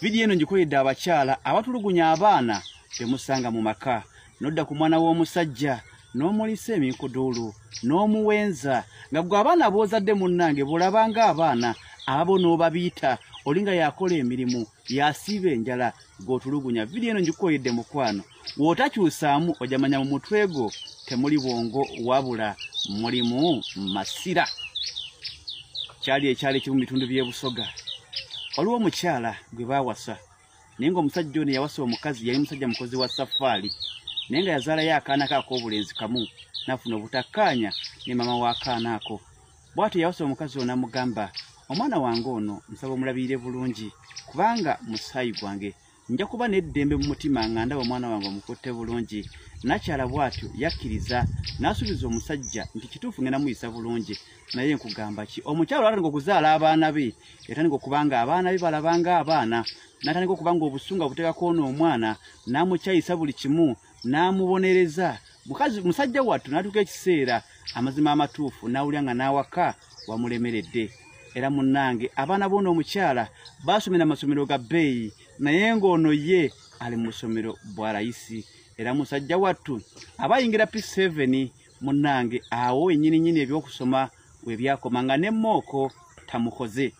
Vidiyo eno ngikoledde abakyala abatulugunya abaana bemusanga mu maka. Nodda ku mwana w'omusajja n'omulisa eminkuduulu n'omuwenza nga gwe abaana b'ozadde munnange bw'olabanga abaana ababo n'obabiita oli nga yakola emirimu yasiiba enjala gw'otulugunya. Vidiyo eno ngikukoledde mukwano, w'otakyusaamu ojamanya mu mutwe gwo temuli bwongo wabula mulimu masira. Kyali ekyalo ekimu mu bitundu by'e Busoga, waliwo omukyala gwe baawasa, naye ng'omusajja ono yawasa omukazi yali musajja mukozi wa safaali, naye nga yazaalayo akaana ke ak'obulenzi kamu n'afuna obutakkaanya ne maama w'akaana ako. Bw'atyo yawasa omukazi ono n'amugamba, omwana wange ono nsaba omulabirire bulungi kubanga musaayi gwange, nja kuba n'eddembe mu mutima nga ndaba omwana wange omukutte bulungi. Nakyala bw'atyo yakkiriza n'asuubiza omusajja nti kituufu ngenda muyisa bulungi. Naye nkugamba ki, omukyala olwatandika okuzaala abaana be yatandika okuba nga abaana be balabanga abaana, n'atandika okuba nga obusungu abuteekako ono omwana, n'amukyayisa buli kimu, n'amubonereza. Musajja wattu n'atuuka ekiseera amazima amatuufu n'awulira nga n'awaka wamulemeredde. Era munnange abaana b'ono omukyala baasomera amasomero ga bbeeyi, naye ng'ono ye ali mu ssomero bwa layisi. Era musajja wattu aba ayingira P7 munnange awo ennyininyini ebyokusoma we byakoma nga ne mmooko tamukoze.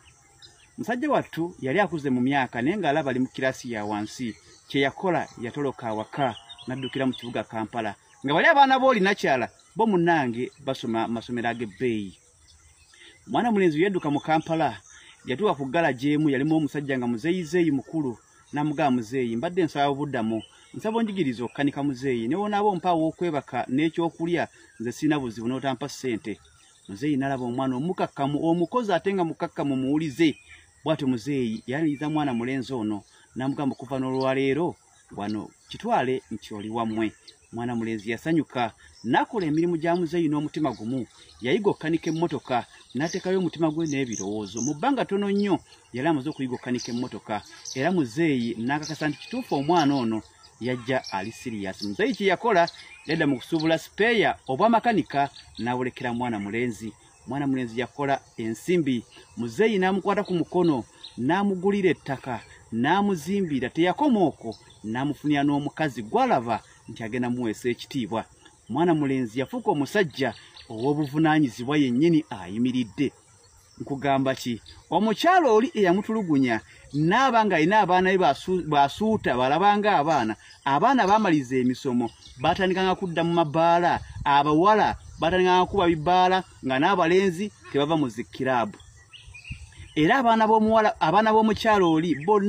Musajja wattu yali akuze mu myaka naye ng'alaba ali mu kirasi ya wansi. Kye yakola yatoloka awaka n'addukira mu kibuga Kampala, nga bali abaana b'oli nakyala bo munnange basoma masomero ag'ebbeeyi. Mwana mulenzi yadduka mu Kampala, yatuuka ku ggalagi emu yalimu omusajja nga muzeeyizeeyi mukulu, n'amugamba, muzeeyi mbadde nsaba obuddamu, nsaba onjigirize okukanika muzeeyi, ne wonaaba ompa aw'okwebaka n'ekyokulya nze sirina buzibu n'otampa ssente. Muzeeyi n'alaba omwana omukakkamu omukozi ate nga mukakkamu muwulize. Bw'atyo muzeeyi yaniriza mwana mulenzi ono n'amugamba, okuva n'olwaleero wano kitwale nti oli wammwe. Mwana mulenzi yasanyuka n'akola emirimu gya muzeeyi n'omutima gumu. Yayiga okukanika emmotoka n'ateekayo omutima gwe n'ebirowoozo. Mu bbanga ttono nnyo yali amaze okuyiga okukanika emmotoka, era muzeeyi n'akakasa nti kituufu omwana ono yajja ali siriyasi. Muzeeyi kye yakola yadda mu kusuubula sipeeya obwamakanika n'abulekera mwana mulenzi. Mwana mulenzi yakola ensimbi, muzeeyi n'amukwata ku mukono n'amugulira ettaka n'amuzimbira. Teyakoma okwo, n'amufunira n'omukazi gw'alaba nti agenda muweesa ekitiibwa. Mwana mulenzi yafuuka omusajja ow'obuvunaanyizibwa yennyini ayimiridde. Nkugamba ki, omukyala oli eyamutulugunya n'aba ng'alina abaana be basuuta balabanga abaana, abaana baamaliza emisomo batandikanga kudda mu mabaala, abawala batandikanga kuba bibaala nga n'abalenzi tebava mu zikiraabu. Era abaana b'omuwala, abaana b'omukyala oli bonna